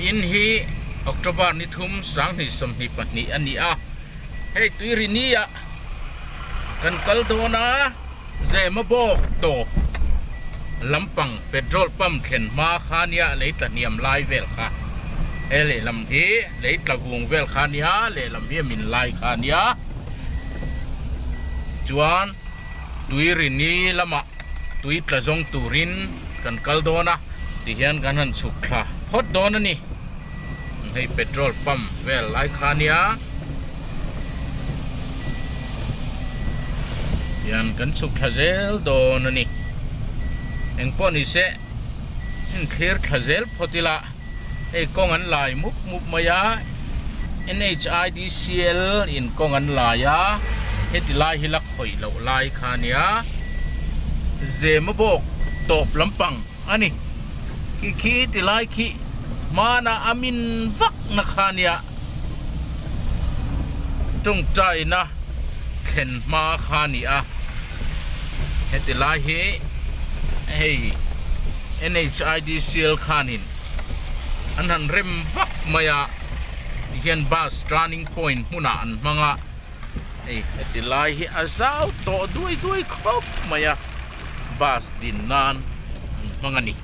Vawiin hi October ni thum 2022 a ni a, hei Tuirini ah kan kal dawn a, Zemabawk tawp lampang petrol pump thlen hma kha nia lei tla hniam lai vel kha, he lehlam hi lei tla vung vel kha nia, lehlam hi a min lai kha nia, chuan Tuirini lamah. Tui tla zawng turin kan kal dawn a, tihian kan han chhuk thla phawt dawn a ni. Hei petrol pump vel lai kha ania, tihian kan chhuk thla zel dawn a ni. Engpawh ni se inthlir thla zel phawt ila, hei kawng an lai mup mup mai a, NHIDCL in kawng an lai a, heti lai hi la khawih loh lai kha a nia, zema bawk tawp lampang a ni, khi khi ti lai khi hmana a min vak na kha a nia, tawngtaina thlen hma kha a ni a, heti lai hi hei NHIDCL khanin an han rem vak mai a, tihian bus turning point hmunah an hmang a. Hei heti lai hi a zau tawh duai duai khawp mai a, bus din nan an hmang a ni.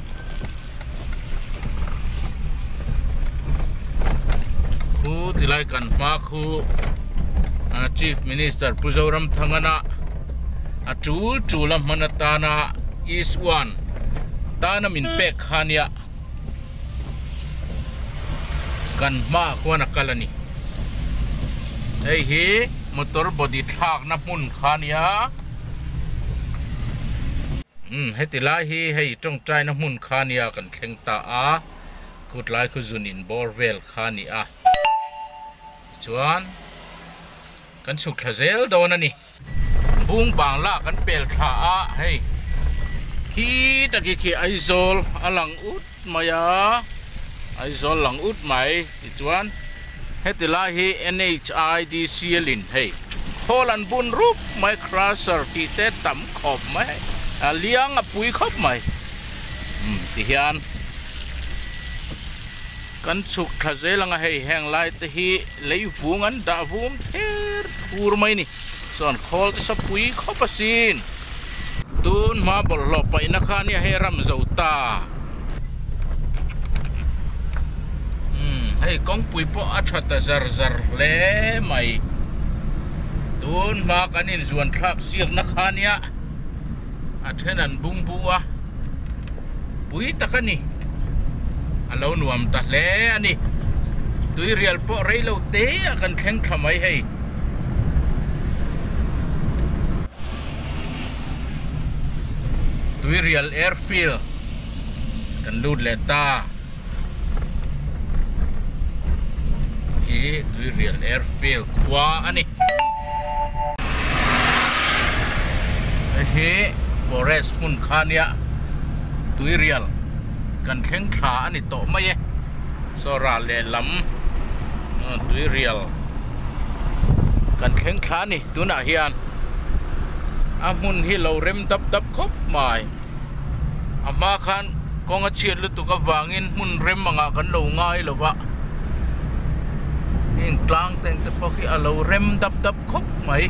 Khu ti lai kan hma khu Chief Minister Pu Zoramthangana a tul tul a hman atana East One tana min pek kha nia. Kan hmaah khuan a kal a ni. Hei hi motor body thlakna hmun kha a nia. Umm heti lai hi hei tawngtaina hmun kha a nia kan thleng ta a, khutlai khu zun in bawr vel kha a ni a. Tichuan kan chhuk thla zel dawn a ni. Bung bangla kan pel thla a hei khi taki khi Aizawl a lang ut mai a Aizawl lang ut mai tichuan heti lai hi NHIDCL in hei khawl an bun rup mai crusher tih te tam khawp mai a liang a pui khawp mai umm tihian. Kan chhuk thla zel anga hei heng lai te hi lei vung an dah vum ther thur mai ni chuan khawl te sa pui khawp asin. Tun hma bawlhhlawh paihna kha nia hei ram zo ta. Umm hei kawngpui pawh a tha ta zar zar hle mai. Tun hma kan inzuan thlak siakna kha nia a then an bungbu a. Pui tak a ni. A lo nuam ta hle a ni. Tuirial pawh rei lo te a kan thleng thla mai hei. Tuirial airfield kan lut leh ta. Hi Tuirial airfield khua a ni. Hei hi forest hmun kha nia Tuirial kan thleng thla a ni tawh mai e. Saw ral lehlam Tuirial kan thleng thla a ni tunah hian a hmun hi lo rem dap dap khawp mai. A hma khan kawng a chhiat lutuk avangin hmun rem angah kan lo ngai lo va, heng tlang te te pawh khi a lo rem dap dap khawp mai.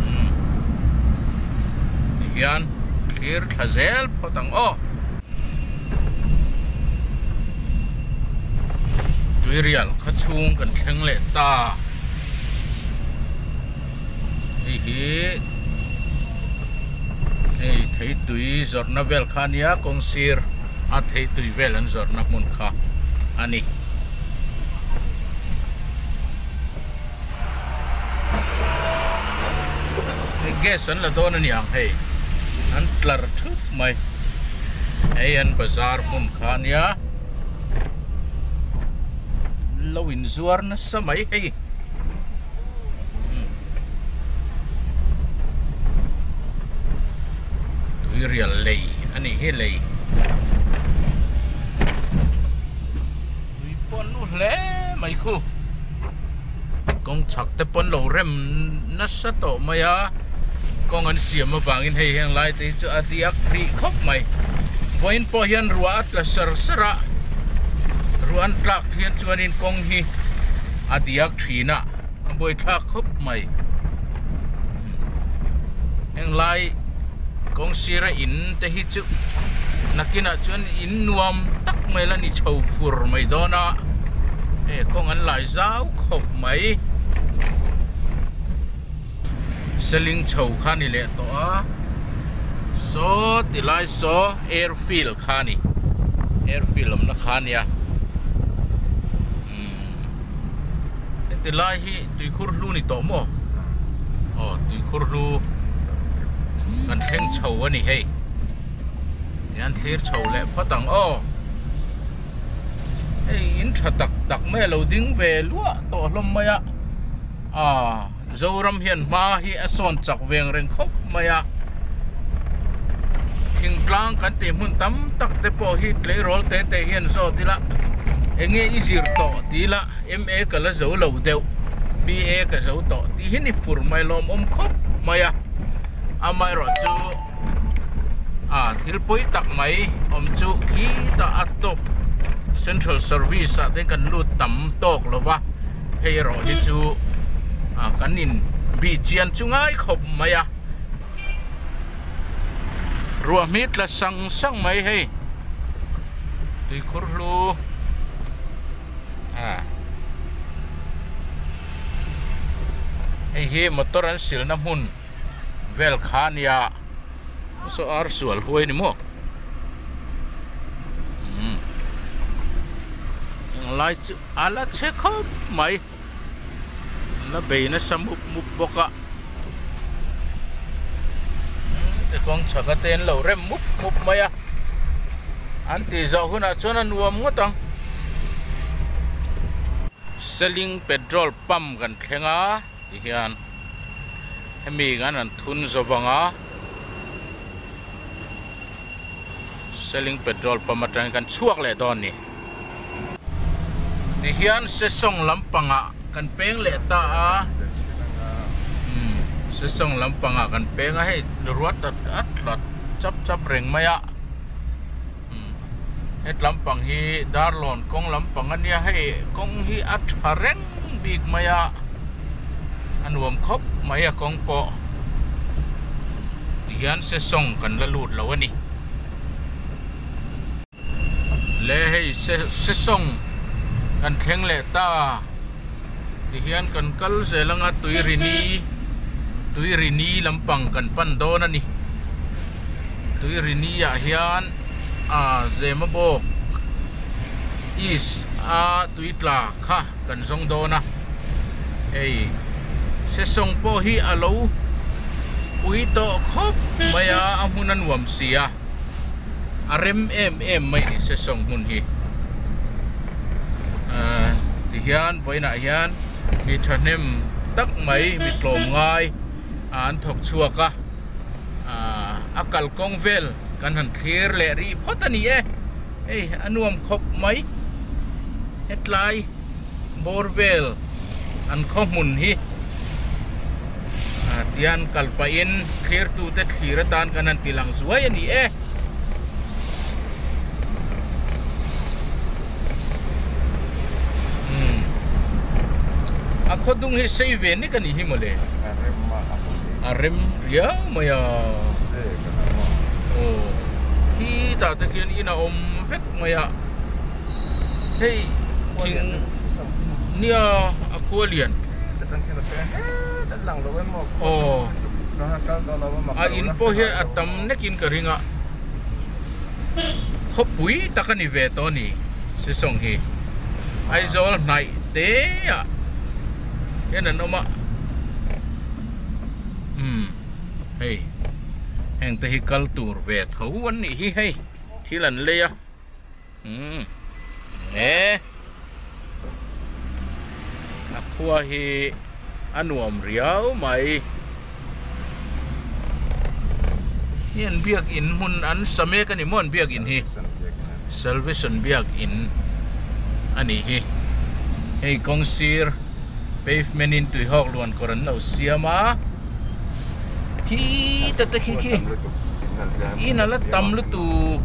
Umm tihian thlir thla zel phawt ang aw. Tuirial kha chhung kan thleng leh ta. Hei hi hei theitui zawrhna vel kha a nia kawng sir a theitui vel an zawrhna hmun kha a ni. Hei gas an la dawn a ni ang hei an tlar thup mai hei an bazar hmun kha a nia lo inzuar nasa mai hei. Tuirial lei a nih hi lei tui pawh an nu hle mai khu kawng chhak te pawn lo rem nasa tawh mai a kawng an siam avangin hei heng lai te hi chu a diak hrih khawp mai vawiin pawh hian ruah a tla sar sar a. Ruah an tlak hian chuanin kawng hi a diak thin a, a buaithlak khawp mai. Heng lai kawng sira in te hi chu nakinah chuan in nuam tak mai la ni chho fur mai dawn a, hei kawng an lai zau khawp mai. Seling chho kha ni leh tawh a, saw ti lai saw airfield kha a ni, airfield awmna kha a nia umm heti lai hi tuikhur hlu ni tawh maw aw tuikhur hlu kan thleng chho a ni hei tihian thlir chho leh phawt ang aw hei in tha tak tak mai a lo ding ve luah tawh hlawm mai a. Aaa Zoram hian hma hi a sawn chak veng reng khawp mai a, thingtlang kan tih hmun tam tak te pawh hi tleirawl te te hian zawt ila eng nge i zir tawh ti ila MA ka la zo lo deuh BA ka zo tawh tih hi ni fur mai lawmawm khawp mai a, amaherawh chu a thil pawi tak mai awm chu khitah a tawp central service ah te kan lut tam tawk lo va. Hei erawh hi chu kan in bih chian chu ngai khawp mai a, ruah hmi tla sang sang mai hei tuikhur hlu a hei hi motor an silna hmun vel kha a nia saw ar sual huai a ni maw. Englai chu. A la chhe khawp mai, an la bei nasa mup mup bawk a, ti kawng chhak ate an lo rem mup mup mai a, an tih zawh hunah chuan a nuam ngawt ang. Seling petrol pump kan thleng a tihian hemi kan han thun zawh vang a, Seling petrol pump atangin kan chhuak leh dawn a ni. Tihian Sesawng lampangah kan peng leh ta a, umm Sesawng lampangah kan peng a hei ruat a tla chap chap reng mai a, umm het lampang hi Darlawn kawng lampang a nia hei kawng hi a tha reng bik mai a, a nuam khawp mai a kawng pawh tihian Sesawng kan la lut lo a ni. Le hei sesawng kan thleng leh ta tihian kan kal zel anga tuirini tuirini lampang kan pan dawn a ni tuirini ah hian ah zemabawk east a tui tla kha kan zawng dawn a hei sesawng pawh hi a lo pui tawh khawp mai a a hmun a nuam si a. A rem em em mai ni sesawng hmun hi ahh tihian vawiinah hian mi thahnem tak mai mi tlawm ngai an thawk chhuak a ahh a kalkawng vel kan han thlir leh rih phawt a ni e hei a nuam khawp mai hetlai bawr vel an khaw hmun hi tian kal pahin thlirtute thlir atan kan han ti lang zuai a ni e. Umm a khaw dung hi sei ve nek a nih hi mawle a rem riau mai a aw khitah te khian in a awm vek mai a. Hei thing nia a khua lian aw a in pawh hi a tam nek in ka ring a khawpui tak a ni ve tawh a ni sisawng hi Aizawl hnaih te ah hian an awm a umm hei heng te hi kal tur ve tho an nih hi hei thil an lei a. Umm e a khua hi a nuam riau mai hi an biakin hmun an sa mek a ni maw an biakin hi salvation biakin a nih hi hei kawng sir pavement in tuihawk luan kawr an lo siam a khita te khi khi in a la tam lutuk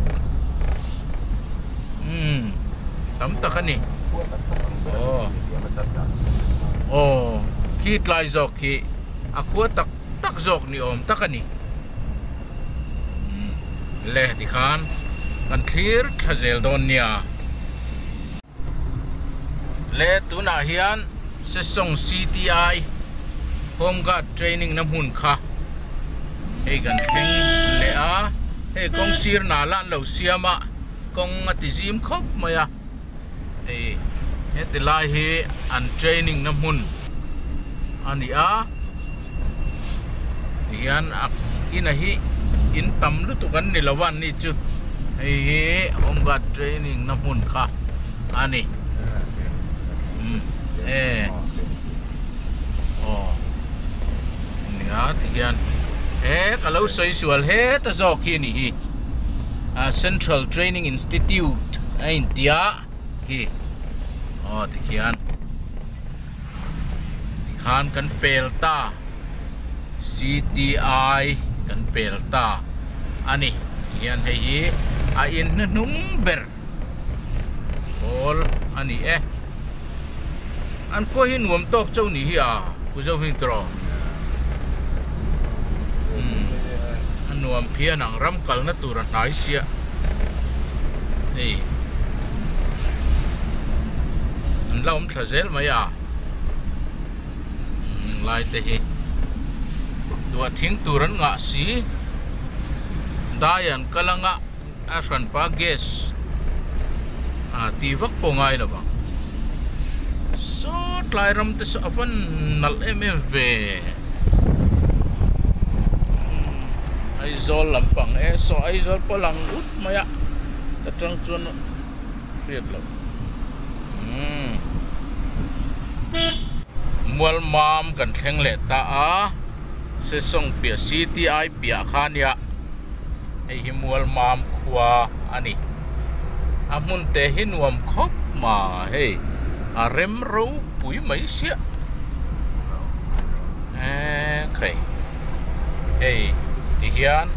umm. Tam tak a ni. Aw. Aw, khi tlai zawk khi a khua tak tak zawk ni awm tak a ni. Le tikhan kan thlir thla zel dawn nia. Le tunah hian Sesawng CTI Home Guard Training na hmun kha hei kan thleng leh a, hei kawng sir nala an lo siam a. Kawng a ti zim khawp mai a, hei heti lai hi an training na hmun a ni a, tihian a inah hi in tam lutuk an ni lo a ni chu hei hi home guard training na hmun kha a ni umm e aw nia tihian he ka lo sawi sual heta zawk hi a nih hi. Central Training Institute a intia khi aw tikhian tikhan kan pel ta C_T_I kan pel ta a ni tihian hei hi a in hnuhnung ber pawl a ni e an khua hi nuam tawk chauh nih hi a Pu Zohming tawh. A nuam phian ang ram kalna tur a hnai sia hei an la awm thla zel mai a lai te hi duah thing tur an ngah si dai an kal anga a hranpa gas ah tih vak pawh ngai lo vang saw tlai ram te saw a van nalh em em ve Aizawl lampang e saw Aizawl pawh lang ut mai a ka tang chuan hriat loh umm Mualmam kan thleng leh ta a Sesawng piah C_T_I piah kha ania. Hei hi Mualmam khua a ni. A hmun te hi nuam khawp ma hei a rem ropui mai siah. Eee khai hei ti hian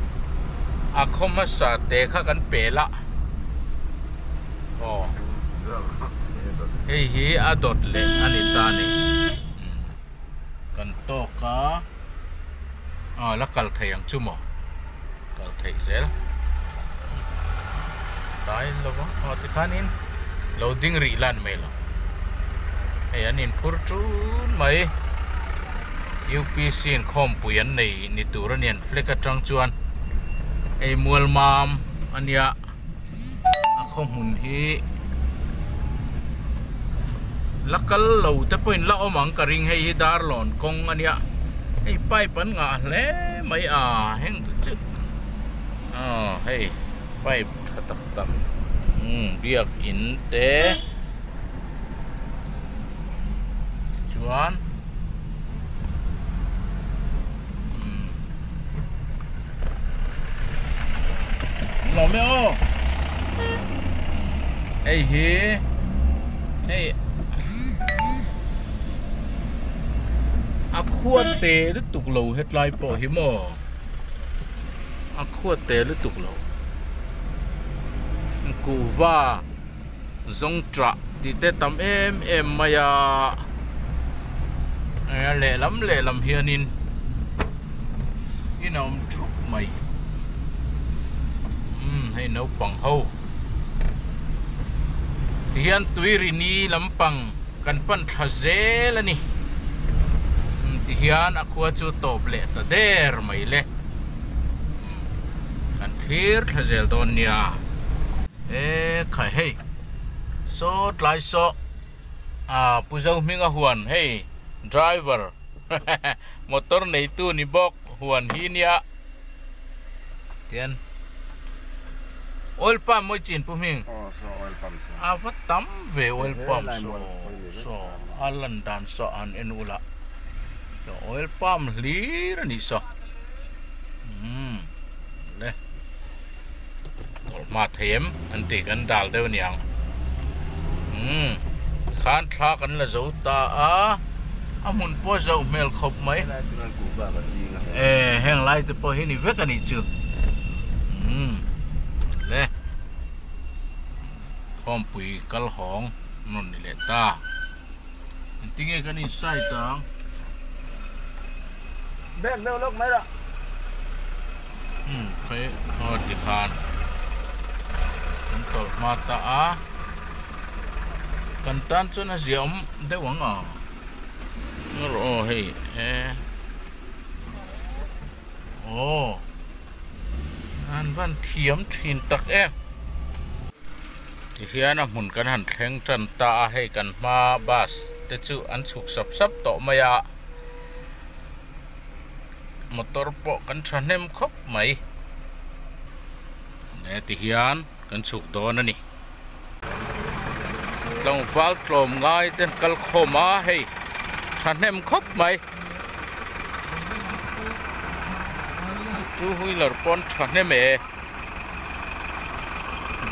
a khaw hmasa te kha kan pel a aw hei hi a dawt leh a ni ta a ni kan tawk a. Aw la kal thei ang chu maw kal theih zel tlai lo va aw tikhanin lo ding rih lan mai lo hei an inphur tun mai U_P_C inkhawmpui an nei ni tur a nian flag atang chuan hei mualmam a nia a khaw hmun hi la kal lo te pawhin la awm ang ka ring hei hi darlawn kawng a nia hei pipe an ngah hle mai a heng te chu aw hei pipe tha tak tak umm biakin te chuan. Lawm e aw hei hi hei a khua te lutuk lo hetlai pawh hi maw a khua te lutuk lo kuhva zawng tah tih te tam em em mai a lehlam lehlam hianin in a awm thup mai umm hei naupang ho tihian tuirini lampang kan pan thla zel a ni tihian a khua chu tawp leh ta der mai le kan thlir thla zel dawn nia. E khai hei saw tlai saw ah Pu Zohminga huan hei driver motor neitu ni bawk huan hi nia tian oil pump mawi chin Pu Hming a va tam ve oil pump saw saw a lan dan saw han en ula oil pump hlir a nih saw umm le. Tawlh hma thei em an tih kan dal deuh aniang umm khan thla kan la zo ta a a hmun pawh a zoh hmel khawp mai e heng lai te pawh hi ni vek anih chu umm le. Inkhawmpui kal hawng an rawn ni leh ta. Engtinge kan inside ang? Back deuh lawk mai rah. Umm khawi aw tikhan kan tawlh hma ta a, kan tan chuan a ziahawm deuh ang a, ngarawh aw hei e aw an van thiam thin tak em. Tihian a hmun kan han thleng tan ta a, hei kan hma bus te chu an chhuk sap sap tawh mai a. Motor pawh kan thahnem khawp mai he ti hian kan chhuk dawn a ni tlangval tlawm ngai te an kal khawm a hei thahnem khawp mai two wheeler pawh an thahnem e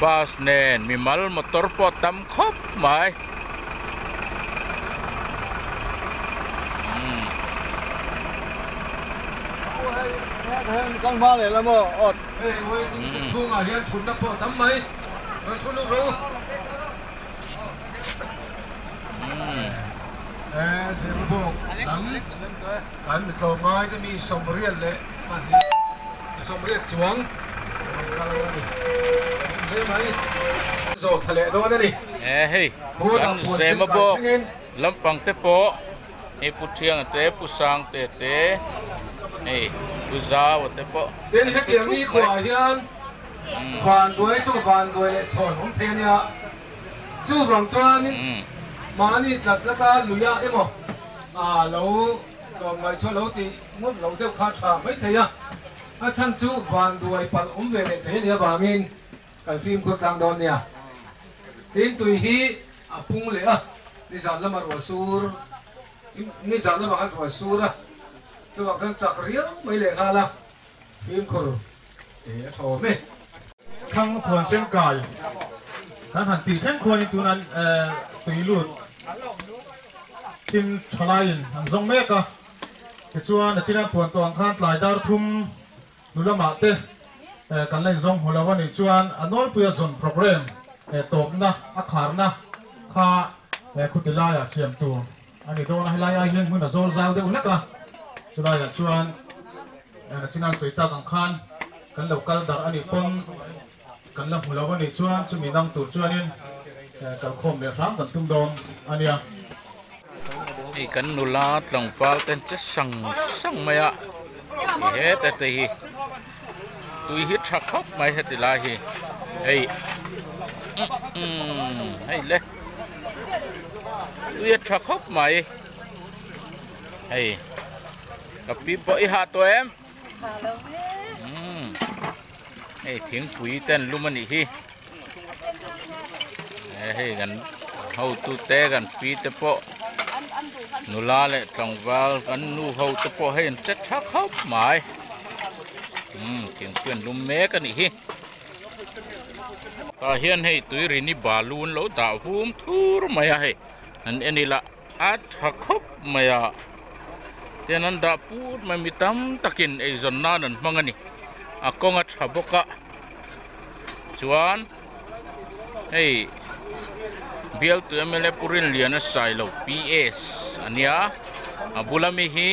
bus nen mimal motor pawh a tam khawp mai. E hei kan zema bawk lampang te pawh hei pu Thianga te pu Sangte te hei pu Zaua te pawh an thu thup mai. Kan fimkhur tlang dawn nia. Tin tui hi a pung leh a, nizan lama ruah sur, nizan lamah khan ruah sur a, chuvang chuan chak riau mai leh nghal a, fimkhur a tha awm e. Thlang phuan sen kai kan han tih thleng khuanin tuna tui lut tin thalaiin an zawng mek a, tichuan a chin phuan tawh ang khan tlai dar thum Nu lamah te kan la inzawng hmu lo a nih chuan a nawlpuia zawn programme tawpna a kharna kha khuti laiah siam tur a ni dawn a, helai ai hian hmun a zawl zau deuh hlek a, chulaiah chuan nachin an sawi tak ang khan kan lo kal darh a nih pawn kan la hmu lo a nih chuan chumi dang tur chuanin kalkhawm leh hram kan tum dawn a nia. Hei kan nula tlangval ten che sang sang mai a heta te hi tui hi tha khawp mai heti lai hi hei umm hei le tui a tha khawp mai hei ka pi pawh i hah tawh em umm hei thingpui te an lum a nih hi. Hei kan hotu te kan pi te pawh nula leh tlangval kan nu ho te pawh hei an che tha khawp mai umm thingpui an lum mek a nih hi tah hian hei tuirini balu an lo dah vum thur mai a hei an en ila a tha khawp mai a tian an dah put mai mi tam takin eizawn nan an hmang a ni a kawng a tha bawk a. Chuan hei bialtu mla Pu Rinliana Sailo PS a nia a bula mi hi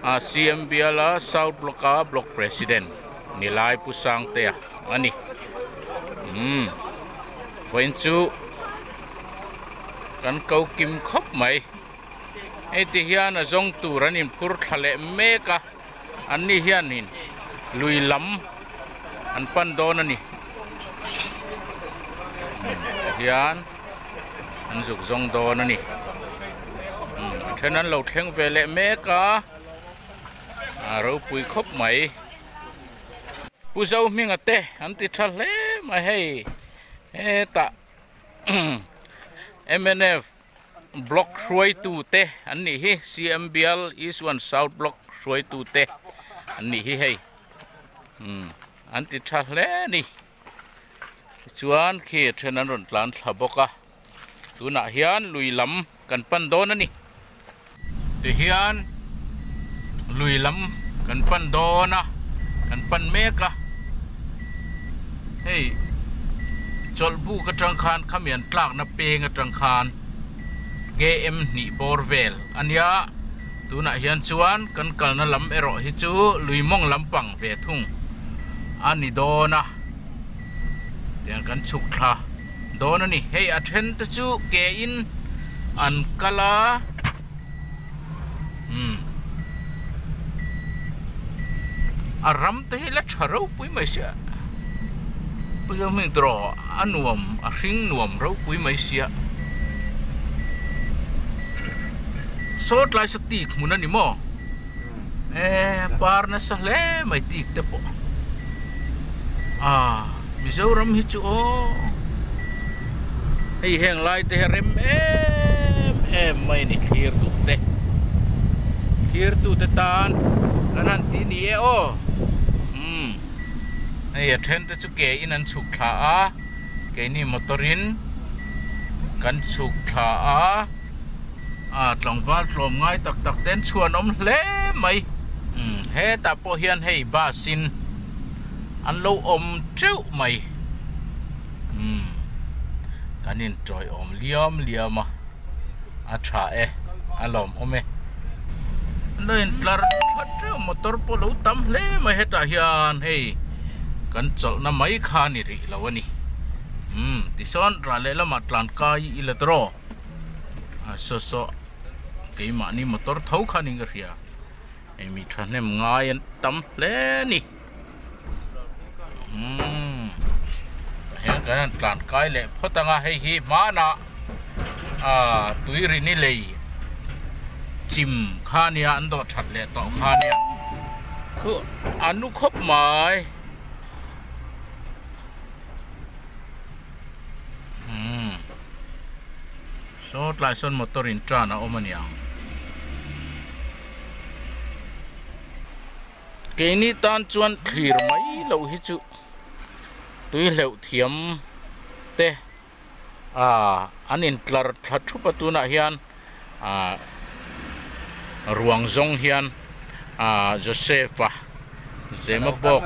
ah CM biala South Block a Block President ni lai Pu Sangtea a ni umm vawiin chu kan ko kim khawp mai hei ti hian a zawng tur an inphur thla leh mek a. An ni hianin lui lam an pan dawn a ni. Tihian an zuk zawng dawn a ni. A then an lo thleng ve leh mek a, a ropui khawp mai. Pu Zohminga te an ti tha hle mai hei hetah mnf. Block hruaitu te an nih hi CM bial East One South Block hruaitu te an nih hi hei umm an ti tha hle a ni tichuan khi a then an rawn tlan thla bawk a tunah hian lui lam kan pan dawn a ni tihian lui lam kan pan dawn a kan pan mek a hei. Chawlhbuk atang khan khamian tlakna peng atang khan KM hnih bawr vel a nia. Tunah hian chuan kan kalna lam erawh hi chu lui mawng lampang ve thung a ni dawn a. Tiang kan chhuk thla dawn a ni. Hei a then te chu ke in an kal a. Umm a ram te hi la tha ropui mai sia pu Zohming tawh a nuam a hring nuam ropui mai sia saw tlai saw tik hmun a ni maw e par nasa hle mai tik te pawh ah Mizoram hi chu aw hei heng lai te hi a rem em em mai a ni thlir duh te thlir tu te tan kan han tih ni e aw umm hei a then te chu ke in an chhuk thla a keini motor in kan chhuk thla a a tlangval tlawm ngai tak tak te an chhuan awm hle mai umm hetah pawh hian hei bus in. An lo awm teuh mai umm kan in tawiawm liam liam a a tha e a lawmawm e an lo in tlar thla teuh motor pawh lo tam hle mai hetah hian hei kan chawlhna mai kha a ni rih lo a ni umm tichuan rah leh lamah tlan kai ila tawh a saw saw keimahni motor tho kha niin ka hria. Hei mi thahnem ngai an tam hle a ni umm tah hian kan han tlan kai leh phawt ang a hei hi hmanah ah tui rini lei chim kha ania an dawh that leh tawh kha ania khu a nu khawp mai umm. Saw tlai sawn motor in tan a awm a niang. Keini tan chuan thlir mai loh hi chu tui hleuh thiam te ah an in tlar thla thup a tunah hian ah ruang zawng hian ah Joseph a Zemabawk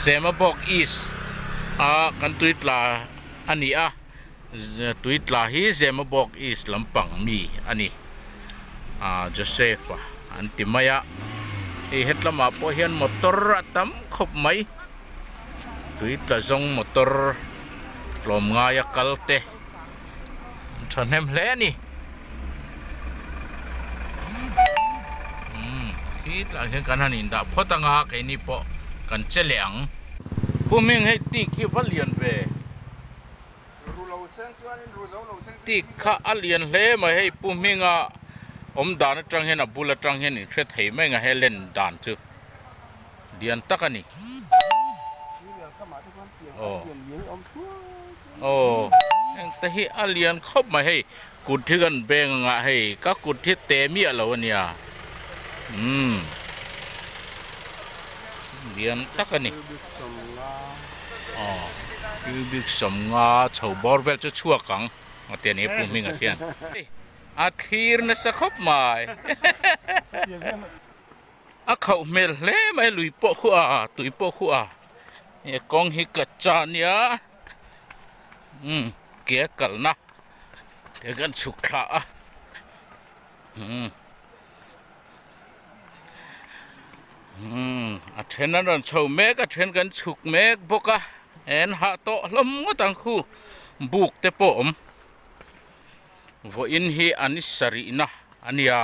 Zemabawk East a kan tui tla a ni a. Tui tla hi Zemabawk East lampang mi a ni. Aaa Joseph a an ti mai a. Hei hetlamah pawh hian motor a tam khawp mai. Tui tla zawng motor tlawm ngaia kal te an thahnem hle a ni. Umm khi tlaiah hian kan han indah phawt anga keini pawh kan che leh ang. Pu Hming hei tik hi va lian ve. Tik kha a lian hle mai hei pu hminga awm dan atang hian a bul atang hian in hre thei mai ang a he len dan chu lian tak a ni aw aw heng te hi a lian khawp mai hei kut hi kan beng anga hei ka kut hi te miah lo a nia umm lian tak a ni aw cubic sawmnga chho bawr vel chu chhuak ang a ti a ni pu hmingah hian a thlir nasa khawp mai a khauh hmel hle mai lui pawh khu a tui pawh khu a he kawng hi ka cha nia umm ke a kalna te kan chhuk thla a umm. Umm a then an rawn chho mek a then kan chhuk mek bawk a en hah tawh hlawm ngawt ang khu buk te pawh awm vawiin hi an sarihna a nia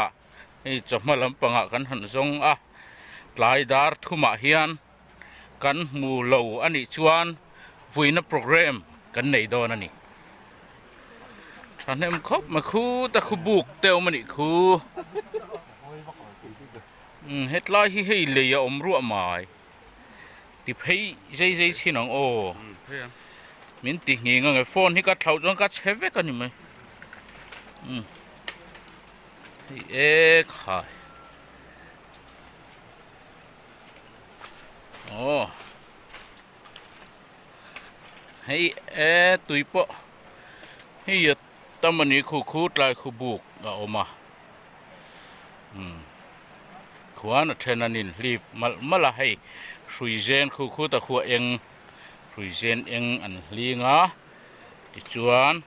hei chawhma lampangah kan han zawng a tlai dar thumah hian kan hmu lo a nih chuan vuina program kan nei dawn a ni. Thahnem khawp mai khu ta khu buk te awm a nih khu. Umm hetlai hi hei lei a awm ruah mai ti phei zei zei chhin ang aw min ti nghing ang e phone hi ka thlauh chuan ka chhe vek a ni mai umm hei e khai. Aw hei e tui pawh hei a tam a ni khu khu tlai khu buk a awm a umm khuan a then an inhlip malh malh a hei hrui zen khu khu ta khu a eng. Hruizen eng an hling a, tichuan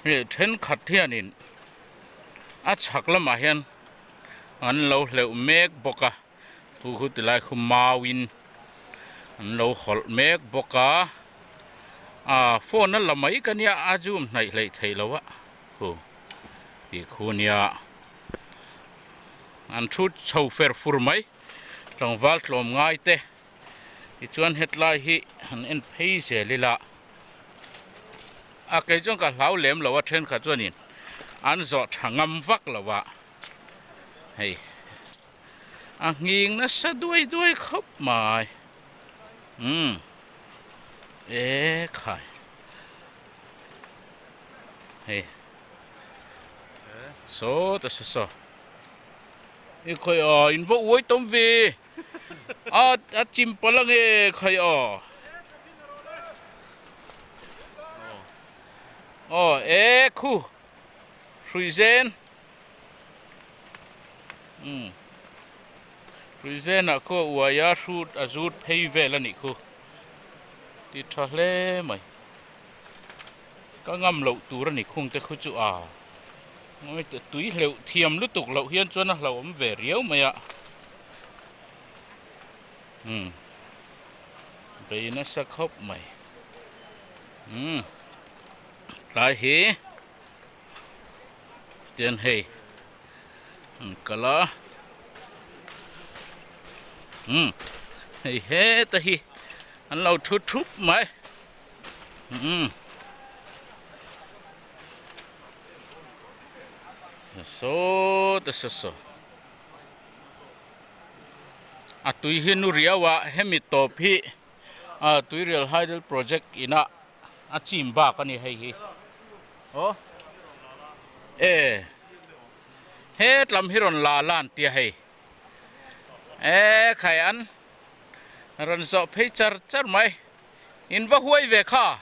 hei thenkhat hianin a chhak lamah hian an lo hleuh mek bawk a, khu khu ti lai khu mauin an lo hawlh mek bawk a, ah phone a la mai ka nia a zoom hnaih hleih theih loh a khu tih khu nia an thu chho fer fur mai tlangval tlawm ngai te. Tichuan hetlai hi han en phei zel ila a kei chuan ka hlau lem lo a thenkhat chuanin an zawh tha ngam vak lo a hei a nghing nasa duai duai khawp mai umm e khai hei saw ta saw saw i khawi aw in va uai tawm ve. A a chim palh ange khai aw. Aw e khu hrui zen. Um hrui zen ah khaw uai a hrut a zut phei vel a nih khu. Ti tha hle mai. Ka ngam loh tur a ni khung te khu chu a. Tui hleuh thiam lutuk loh hian chuan a hlauhawm ve riau mai a. Umm bei nasa khawp mai. Umm tlai hi tian hei an kal a. Umm hei heta hi an lo thu thup mai. Umm. Saw ta saw saw a tui hi nu riau a hemi tawp hi ah tuirial hydel project ina a chim bak a ni hei hi aw e hetlam hi rawn la lan tia hei e khai an rawn zawh phei char char mai in va huai ve kha.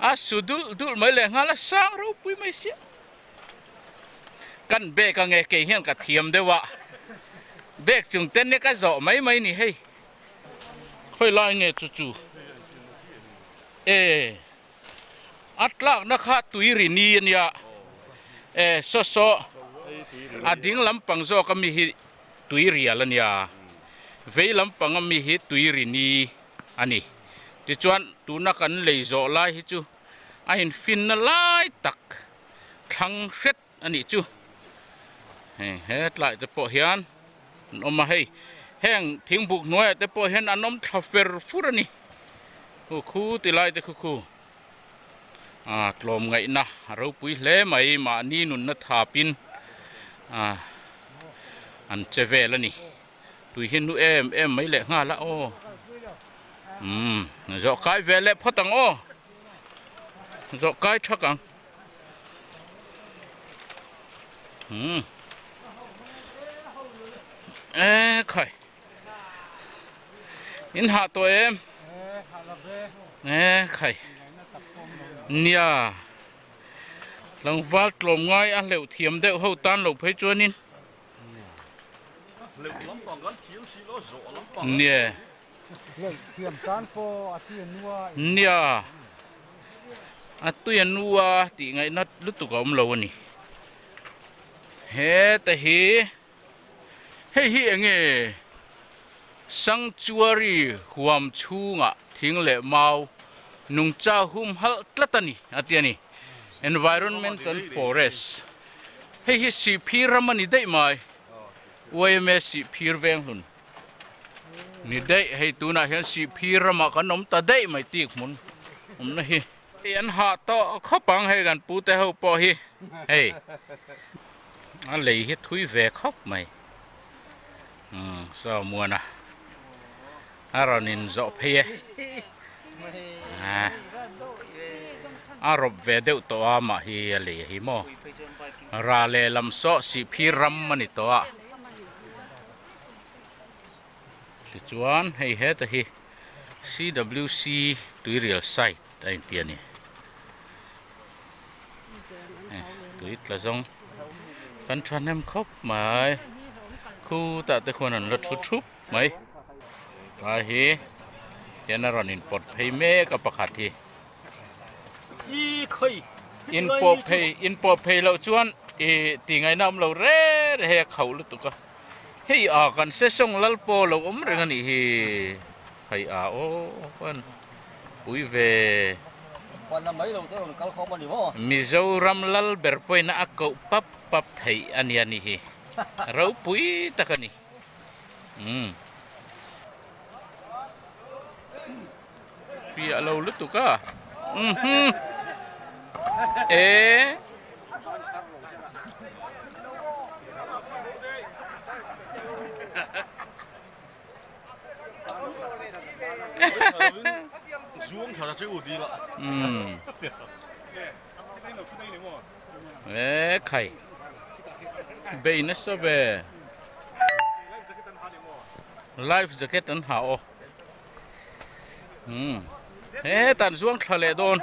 A su dulh dulh mai leh nghal a sang ropui mai sia. Kan bag ange kei hian ka thiam deuh a. Bag chung ten nia ka zawh mai mai ni hei. Khawi lai nge chu chu. E a tlakna kha tui ri ni ania. E saw saw a ding lampang zawk ami hi tui rial ania. Vei lampang ami hi tui ri ni. a ni. Tichuan, tuna kan lei zawh lai hi chu a infinna lai tak thlang hret a nih chu. Heng hetlai te pawh hian an awm a, hei heng thingbuk hnuaiah te pawh hian an awm thla fer fur a ni. Khu khu ti lai te khu khu ah tlawm ngaihna a ropui hle mai mahni nunna thapin ah an che vel a ni. Tui hi nu em em mai leh nghal a aw. Umm zawh kai ve leh phawt ang aw. Zawh kai thak ang. Umm. E khai. In hah tawh em? E khai. Nia. Tlangval tlawm ngai a hleuh thiam deuh ho tan lo phei chuanin. Nia. Nia. A tui a nu a tih ngaihna lutuk a awm lo a ni. Heta hi hei hi eng nge sanctuary huam chhungah thing leh mau nungcha humhalh tlat a ni a ti a ni. Environmental forest. Hei hi Sihphir ram a ni daih mai. YMA Sihphir Venghlun ni daih. Hei tunah hian Sihphir ramah kan awm ta daih mai tik hmun awmna hi. Hei an hah tawh khawp ang hei kan pute ho pawh hi hei a lei hi thui ve khawp mai. Umm saw muana a rawn in zawh phei e. A rawp ve deuh tawh a mah hi a lei hi maw ra leh lam saw sihphir ram a ni tawh a tichuan hei heta hi C_W_C tuirial site a inti a ni tui tla zawng kan thahnem khawp mai khutah te khuan an la thu thup mai tlai hi. Hian a rawn inpawt phei mek a pakhat hi. Inpawh phei inpawh phei loh chuan ih tih ngaihna awm lo reng reng hei a khauh lutuk a. Hei a kan sesawng lal pawh lo awm reng a nih hi. Hei a aw chuan pui ve. Mizoram lal ber pawhin a koh pap pap theih a nia nih hi. Ropui tak a ni. Umm. Piah lo lutuk a. Umm. E. Umm. E khai. Bei nasa ve. Life jacket an ha aw. Umm. Hetah an zuang thla leh dawn.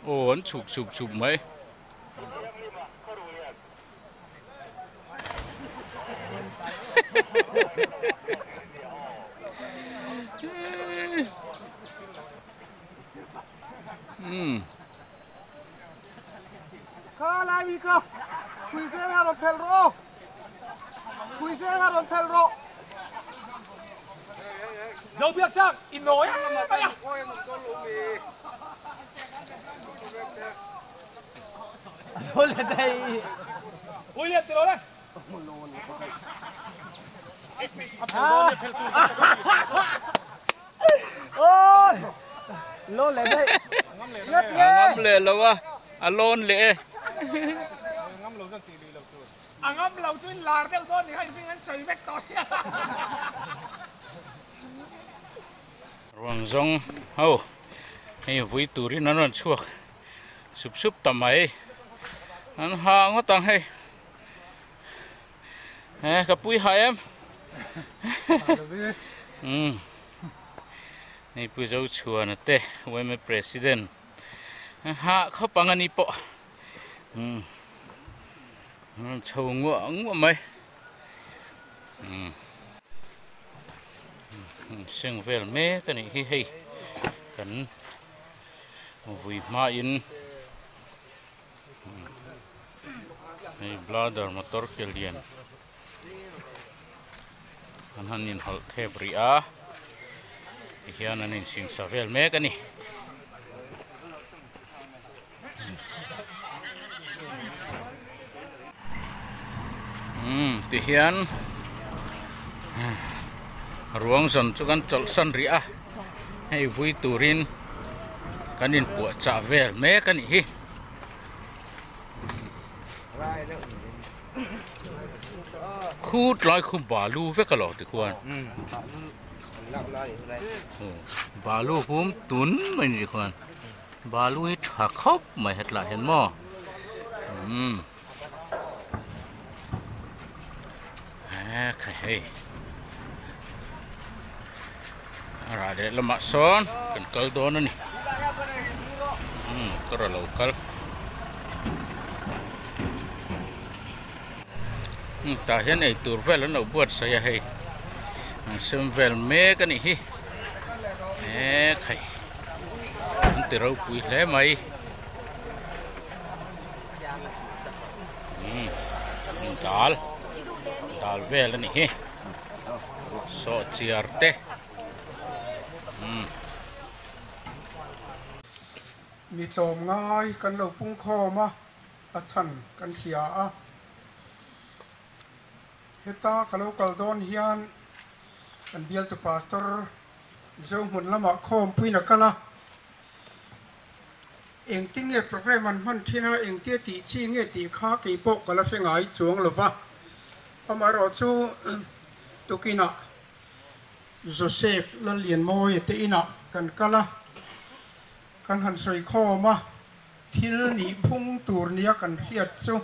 Aw an chhuk chhup chhup mai. Umm. Kha lai mi kha phui zel kha rawn phelh rawh aw phui zel kha rawn phelh rawh. Zo biak sang in nawi mai a. William ti lo le. A ngam leh lo a, a lawn leh e. A ngam lo chu in lar deuh dawn ni kha in hming an sawi vek tawh sia. Ruang zawng ho hei vui turin an rawn chhuak sup sup ta mai. An ha ngawt ang hei. He ka pui ha em. Umm. Hei Pu Zochhuana te yma president ha khawp ang ani pawh. Umm. Chho nguah nguah mai. Umm. Seng vel mek a nih hi hei kan vui hma in. Hei bladder motor ke lian an han inhawlh thep rih a tihian an insingsa vel mek a ni. Umm tihian ruang zawn chu kan chawlhsan rih a hei vui turin kan inpuahchah vel mek a nih hi. Khu tlai khu balu vek alo tikhuan balu vum tun mai ni tikhuan balu hi tha khawp mai hetlai hian maw umm hei a rah leh lamah sawn kan kal dawn a ni umm motor a lo kal umm tah hian eitur vel an lo buatsaih a hei an sem vel mek a nih hi eee khai an ti ropui hle mai. Umm dal dal vel a nih hi sawhchiar te umm. Mi tlawm ngai kan lo pung khawm a, a chhan kan hria a. Heta ka lo kal dawn hian kan bialtu pastor Zohmun lamah khawmpuiin a kal a. Engtin nge program an hman thin a, engtia tih chi nge tih kha kei pawh ka la hre ngai chuang lo va. Amaherawh chu tukinah Joseph Lallianmawia te inah kan kal a, kan han sawi khawm a, thil nih phung tur nia kan hriat chu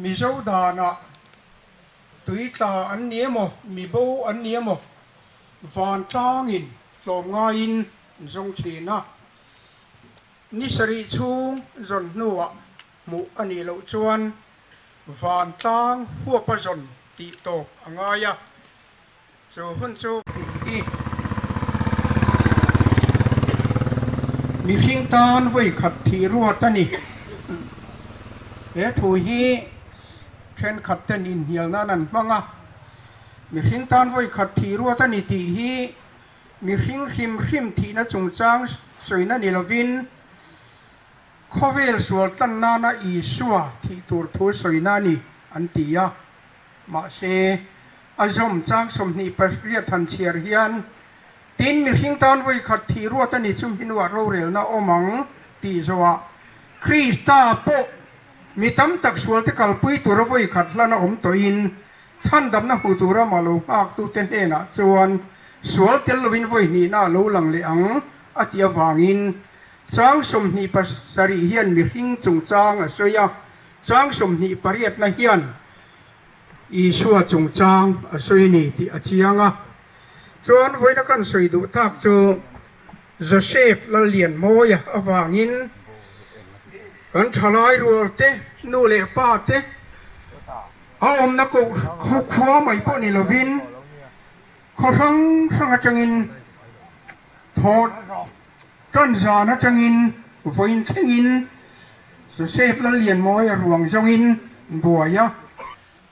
Mizo danah tui tla an ni emaw, mibo an ni emaw, vantlangin. tlawmngaiin an zawng thin a. Ni sarih chhung zawn hnuah hmuh a nih loh chuan vantlang huapa zawn tih tawp a ngai a. Chu hun chu hi mihring tan vawi khat thih ruat a ni. He thu hi thenkhat ten inhnial nan an hmang a, mihring tan vawi khat thih ruat a ni tih hi mihring hrim hrim thihna chungchang sawina ni lovin khawvel sual tlan nana Isua thih tur thu sawina a ni an ti a. Mahse, a zawm chang 28 han chhiar hian, Tin, mihring tan vawi khat thih ruat a ni chu hminuah rorelna awm ang tih zawhah Krista pawh mi tam tak sualte kalpui tura vawi khat hlan a awm tawhin chhandamna hmu tura mah lo nghaktute hnenah chuan sual tel lovin vawi hnihna a lo lang leh ang a tih avangin chang 27 hian mihring chungchang a sawi a, chang 28 na hian Isua chungchang a sawi ni tih a chiang a. Chuan vawiina kan sawi duh tak chu Joseph Lallianmawia avangin kan thalai rual te, nu leh pa te a awmna koh khua mai pawh ni lovin khaw hrang hrang atangin thawh tan zan atangin vawiin thlengin Joseph Lallianmawia ruang zawngin buai a.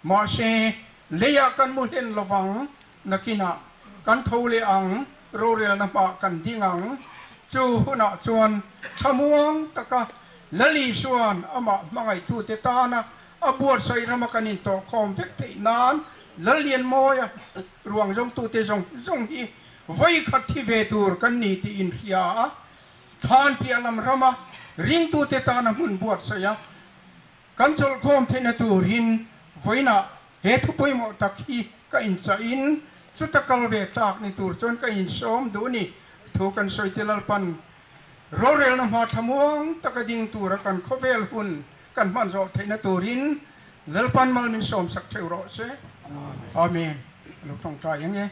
Mahse, leiah kan mu hlen lovang, nakinah kan tho leh ang, rorelna hmah kan ding ang. Chu hunah chuan thlamuang taka Lal Isua'n amah hmangaihtute tana a buatsaih rama kan intawhkhawm vek theih nan Lallianmawia ruang zawngtute zawng zawng hi vawi khat thi ve tur kan ni tih inhria a, Thlan piah lam rama ringtute tana hmun buatsaih a, kan chawlhkhawm theihna turin vawiinah he thu pawimawh tak hi ka inchahin chuta kal ve tlak ni tur chuan ka insawm duh ni thu kan sawi te Lalpan rorelna hma thlamuang taka ding tura kan khawvel hun kan hman zawh theihna turin Lalpan mal min sawmsak theuh rawh se. Amen. Ka lo tawngtai ang e.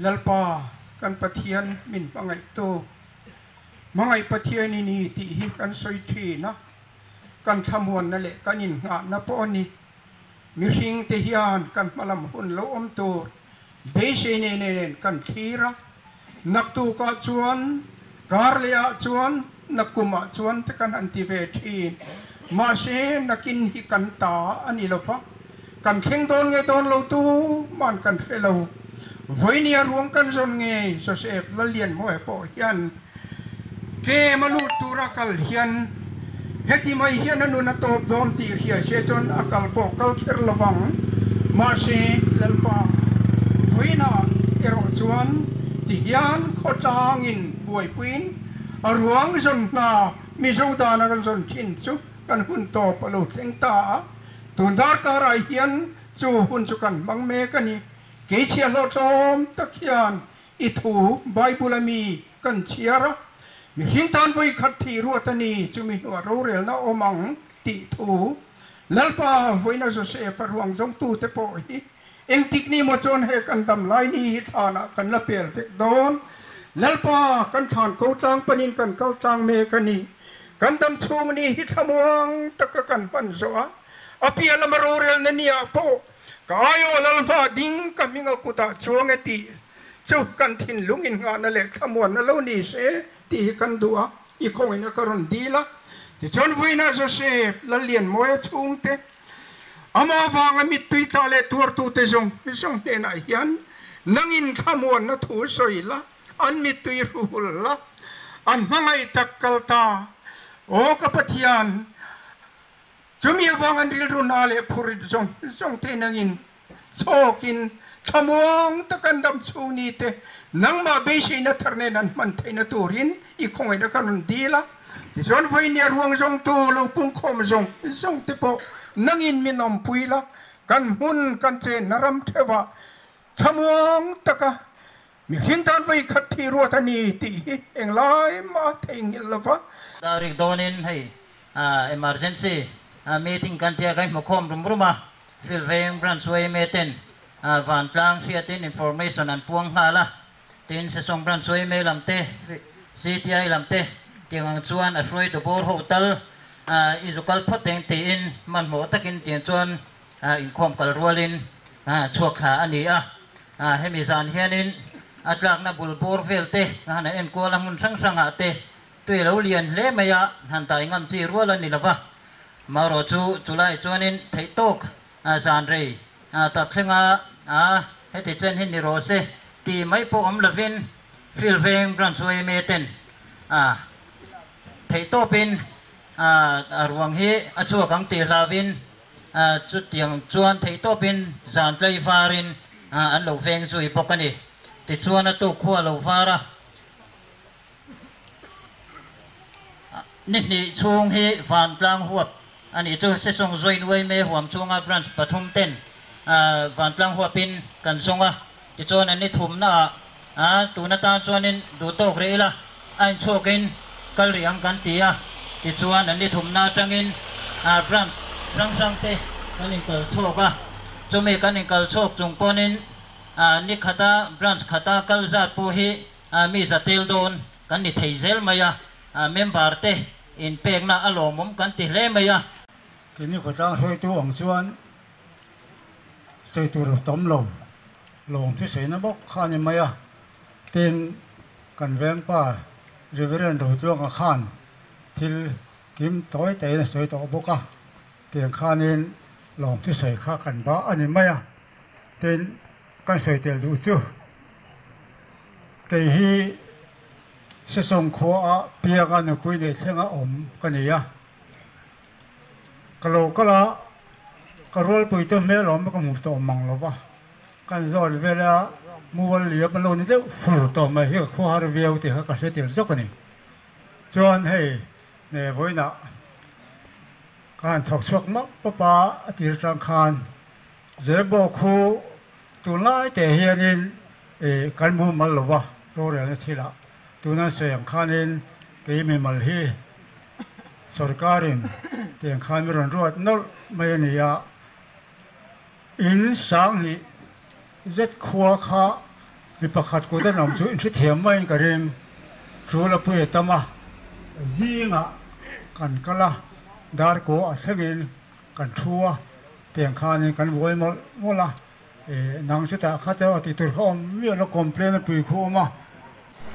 Lalpa, kan Pathian min hmangaihtu, hmangaih Pathian i ni tih hi kan sawi thin a, kan thlamuanna leh kan innghahna pawh a ni. Mihringte hian kan hmalam hun lo awm tur beisei nen nen kan thlir a, naktukah chuan, kar lehah chuan, nakkumah chuan te kan han ti ve thin. Mahse, nakin hi kan ta a ni lo va. Kan thleng dawn nge dawn lo tu man kan hre lo. Vawinia ruang kan zawn nge Joseph Lallianmawia pawh hian tlem a lut tura kal hian heti mai hian a nun a tawp dawn tih hria se chuan a kal pawh kal kher lo vang. Mahse Lalpa vawiina erawh chuan ti hian khawtlangin buaipuiin a ruang zawn hna Mizo dana kan zawn thin chu kan hun tawp a lo thleng ta a. Tun darkarah hian chu hun chu kan hmang mek a ni. Kei chhiahhlawh tlawm tak hian i thu Bible a mi kan chhiar a, mihring tan vawi khat thih ruat a ni, chumi hnuah rorelna awm ang tih thu Lalpa vawiina Joseph-a ruang zawngtute pawh hi engtik ni maw chuan he kan dam lai ni hi thlanah kan la pel vek dawn. Lalpa kan thlan ko tlang panin kan kal tlang mek a ni. Kan dam chhung ni hi thlamuang taka kan hman zawh a, a piah lama rorelna niah pawh ka aiawh lal hma ding ka hming a kutah chuang e tih chu kan thinlung innghahna leh thlamuanna lo ni se tih hi kan duh a, i khawngin a ka rawn dil a. Tichuan vawiinah Joseph Lallianmawia chhungte amah avanga mittui tla leh tuartute zawng zawng hnenah hian nangin thlamuanna thu sawi la, An mittui hruhul la, an hmangaih tak kal ta. Aw ka Pathian, chumi avang an rilru hna leh phurit zawng zawng te nangin chhawkin thlamuang tak an dam chhung ni te nangmah beiseina thar nen an hman theihna turin i khawngaihna ka rawn dil a. Tichuan vawinia ruang zawngtu lo pungkhawm zawng zawng te pawh nangin min awmpui la, kan hmun kan chenna ram theuhah thlamuang taka Mihring tan vawi khat thi ruat a ni tih hi englai mah a theihnghilh lo va. Darik dawnin hei emergency meeting kan tia kan hmukhawm rum rum a, Philveng Branch yma ten vantlang hriatin information an puang nghal a. Tin, Sesawng Branch yma lam te, CTI lam te tiang ang chuan a hruaitu bawr ho tal i zu kal phawt eng tiin hmanhmawh takin tiang chuan inkhawm kal rualin chhuak thla a ni a. Hemi zan hianin a tlakna bul bawr vel te han an enkual a hmun hrang hrangah te tui lo lian hle mai a, han dai ngam chi rual a ni lo va. Marawh chu chulai chuanin theihtawk zan rei tak thlenga heti chen hi ni rawh se tih mai pawh awm lovin Field Veng Branch yma ten theihtawpin a ruang hi a chhuak ang tih hlauvin chutiang chuan theihtawpin zan tlei varin an lo veng zui bawk a ni. Tichuan a tuk khua lo var a. Ni hnih chhung hi Vantlang huap a nih chu. Sesawng Joint yma huam chhunga branch pathum ten Vantlang huapin kan zawng a, tichuan an ni thumnaah tun atan chuanin duh tawk rih ila a inchhuakin kal rih ang kan ti a, tichuan an ni thumna atangin branch hrang hrang te kan inkal chhuak a, chumi kan inkal chhuak chung pawnin ni khata branch khata kal zat pawh hi Mi za tel dawn kan ni thei zel mai a, member te inpekna a lawmawm kan ti hle mai a. Keini khawtlang hruaitu ang chuan sawi tur tam lo, lawm thusaina bawk kha a ni mai a. Tin, kan vengpa Reverend Rotluanga khan thil kim tawi tawiin a sawi tawh bawk a, tiang khanin lawm thusawi kha kan ba a ni mai a. Tin, kan sawi tel duh chu kei hi Sesawng khuaah pianga nupui neih thlenga awm ka ni a, ka lo kal a, ka rualpuite hmel awm ka hmuh tawh mang lo va, kan zawn vela mual liam a lo ni deuh fur tawh mai hi ka khua har viau tih kha ka hre tel zawk a ni. Chuan hei ne vawiinah ka han thawk chhuak map map a, a tir atang khan Zebo khu tunlai teh hianin kan mumal lo va, rorelna thilah tuna sawi ang khanin kei mimal hi sorkarin tiang khan mi rawn ruat nawlh mai a ni a, in sanghnih zet khua kha mi pakhat kut an awm chu inhrethiam maiin ka ring, tul a pui a tam a, zingah kan kal a, darkaw a thlengin Kan thu a, tiang khanin kan buai mawlh mawlh a, ih nang chutah kha te aw tih tur kha awm miah lo complain a pui khu awm a.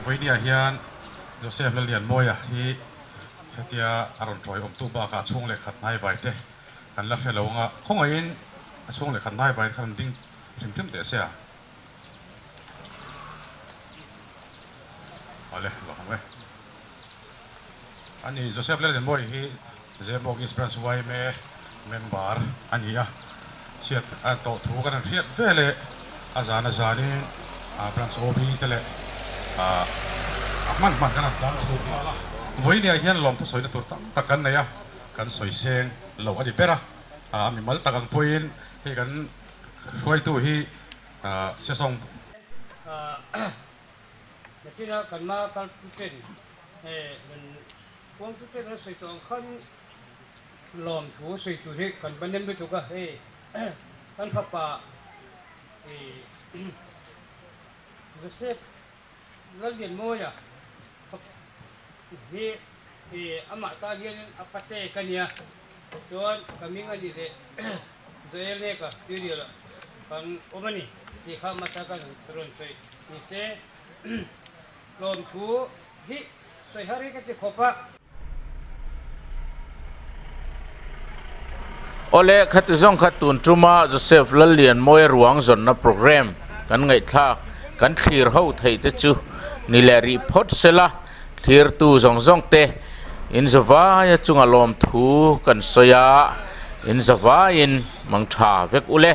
Vawinia hian Joseph Lallianmawia hi hetia a rawn tawi awmtu bakah chhung leh khat hnai vai te kan la hre lo ang a, khawngaihin a chhung leh khat hnai vai kha rawn ding hrim hrim teh se a. Awle, lo hmu e. Ani Joseph Lallianmawia hi Zembawk East Branch yma member a ni a, chhiat a tawh thu kan han hriat ve leh a zan a zanin Branch OB te leh a hman hman kan han tlang chhuk nghal a. Vawinia hian lawmthu sawina tur tam tak kan nei a, kan sawi seng lo a ni ber a, a mimal tak ang pawhin hei kan hruaitu hi Sesawng. Nakinah kan ma kal ten rawn puang chu ten an sawi tawh ang khan lawmthu sawi tur hi kan va nem lutuk a, hei kan fapa Joseph Lallianmawia hi amah tan hian a pate ka nia, chuan ka hming a nih leh Joel Neka Tuirial ah kan awm a ni tih kha hmasa kan rawn sawi ni se lawmthu hi sawi har hi ka ti khawp a. Awle, khati zawng kha tun tuma Joseph Lallianmawia ruang zawnna programme kan ngaihthlak kan thlir ho theih te chu ni leh rih phawt sela, thlirtu zawng zawng te in zavaia chunga lawmthu kan sawi a, in zavaiin mang tha vek ule.